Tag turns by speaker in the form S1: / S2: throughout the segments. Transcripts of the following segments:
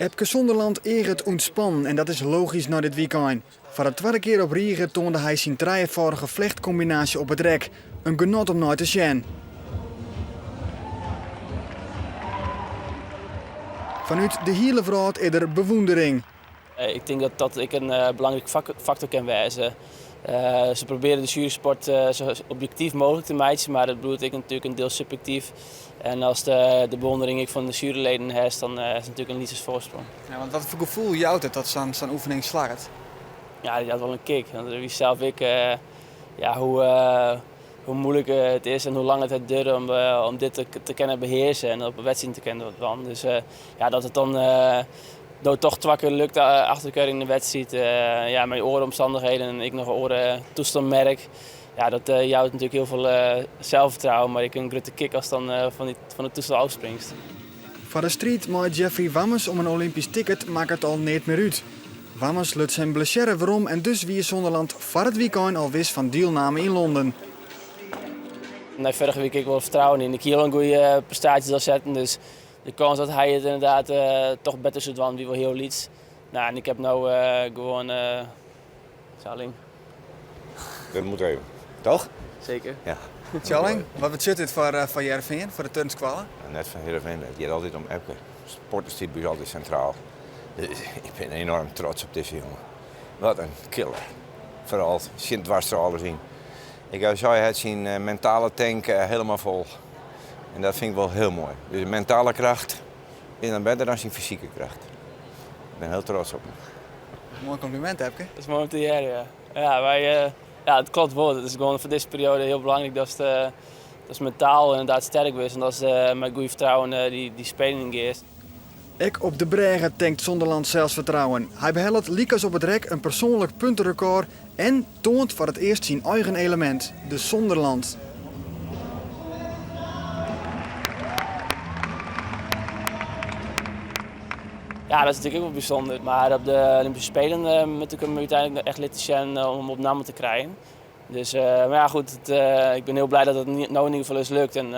S1: Epke Zonderland eaget ûntspannen en dat is logysk nei dit wykein. Foar de twadde kear op rige toande hy syn trijefâldige flechtkombinaasje op it rek. In genot om nei te sjen. Fanút de hiele wrâld is der bewûndering.
S2: Ik tink dat dat ek in belangrike faktor kin wêze. Se probearje de sjueryrapport sa objektyf mooglik te meitsjen, mar it bliuwt ek natuerlik in diel subjektyf. En as de bewondering ek fan de sjueryleden hast, dan is it natuerlik in lytse foarsprong.
S1: Ja, want wat foar gefoel jout it dat sa'n oefening slagget?
S2: Ja, dat jout wol in kick. Want ik wist sels ek ja, hoe, hoe muoilik it is en hoe lang it hat duorre om dit te kinnen behearse en op wedstriden te kinnen dwaan. Dus ja, dat it dan no toch twa kear lukt achter elkoar yn de wedstriid, ja, mei oare omstannichheden en ek noch in oare toestelmerk. Ja, dat jout natuerlik hiel folle selsfertrouwen, mar ek in grutte kick ast dan fan de toestel ôfspringst.
S1: Foar de striid mei Jeffrey Wammes om in Olympysk ticket makket al neat mear út. Wammes luts him blessearre werom en dus wie Zonderland foar it wykein al wis fan dielname yn Londen.
S2: Nei foarige wike ek wol fertrouwen yn. Ik hie al in goede prestaasje delsetten, dus de kâns dat hy it ynderdaad toch better soe dwaan wie wol hiel lyts. Nou, en ik heb no gewoan Tjalling.
S3: Dat moet even, toch?
S2: Zeker.
S3: Ja.
S1: Tjalling, wat betsjut dit foar foar Hearrenfean, foar de turnskoalle?
S3: Net foar Hearrenfean, it giet altyd om Epke. Sport stiet by ús altyd sintraal. Ik bin enoarm trots op dizze jonge. Wat in killer. Foaral tsjin dwars troch alles yn. Ik sei, hy hat syn mentale tank helemaal fol. En dat fyn ik wol hiel moai. Dus de mentale kracht is dan better dan syn fysike kracht. Ik bin hiel trots op him.
S1: Moai kompliment, Epke.
S2: Dat is moai om te hearren, ja. Ja, wy, ja, it kloppet wol. It is gewoan foar dizze perioade hiel belangryk datst, datst mentaal ynderdaad sterk bist en datst mei goede fertrouwen dy spelen yn giest.
S1: Ek op de brêge tankt Zonderland selsfertrouwen. Hy behellet lykas op it rek in persoanlik punterekôr en toant foar it earst syn eigen elemint, de Zonderland.
S2: Ja, dat is natuerlik ek wol bysûnder. Mar op de Olympyske Spelen moat ik him úteinlik echt litte sjen om op namme te krijen. Dus, mar ja, goed, it, ik bin hiel blij dat it no yn ieder gefal is lukt. En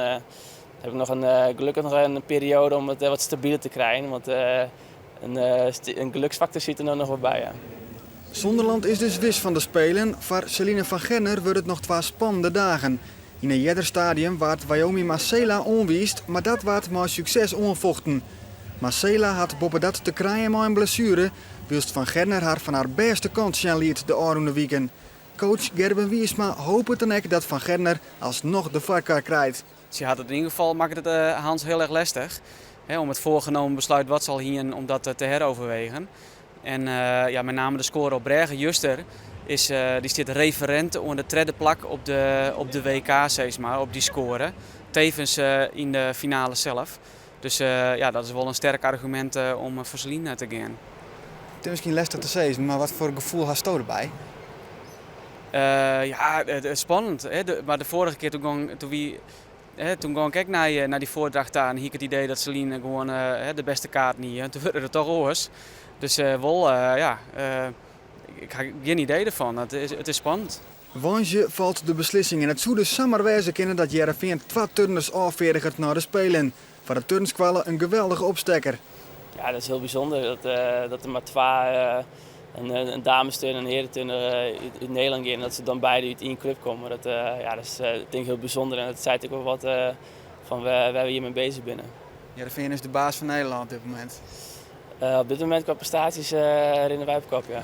S2: heb ik noch in, gelokkich noch in perioade om it wat stabiler te krijen. Want in geluksfaktor sit der no noch wol by, ja.
S1: Zonderland is dus wis fan de Spelen. Foar Celine van Gerner wurdt it noch twa spannende dagen. Yn in earder stadium waard Wyomi Masela oanwiisd, mar dat waard mei sukses oanfochten. Masela hat boppedat te krijen mei in blessuere, wylst Van Gerner har fan har bêste kant sjen liet de ôfrûne wiken. Coach Gerben Wiersma hopet dan ek dat Van Gerner alsnoch de foarkar krijt.
S4: Sy hat it yn ieder gefal makket it Hans hiel erch lestich hè, om it voorgenomen besluit wat se al hienen om dat te heroverwegen. En ja, met name de score op brêge juster is, dy stiet referint oan de tredde plak op de, op de WK, sis mar, op dy score. Tevens yn de finale sels. Dus ja, dat is wol in sterk argumint om foar Celine te gean.
S1: It is miskien lestich te sizzen, mar wat foar gefoel hasto derby?
S4: Ja, spannend. Hè. Mar de foarige kear toen gong, toen wie, hè, toen gong ik ek nei, nei dy foardracht ta en hie ik it idee dat Celine gewoan de bêste kaarten hie. En toen wurde it toch oars. Dus wol, ja, ik ha gjin idee derfan. It is spannend.
S1: Woansdei falt de beslissing en it soe dus samar wêze kinne dat Hearrenfean twa turners ôffeardiget nei de Spelen. Foar de turnskoalle in geweldige opstekker.
S2: Ja, dat is hiel bysûnder dat, dat der mar twa, in damesturner en in heareturner út Nederlân gean en dat se dan beide út ien klup komme. Dat, ja, dat is tink ik hiel bysûnder en dat seit ek wol wat fan wêr we hjir mei bezich binne.
S1: Hearrenfean is de baas fan Nederlân op dit momint.
S2: Op dit momint kwa prestaasjes rinne wy op kop, ja.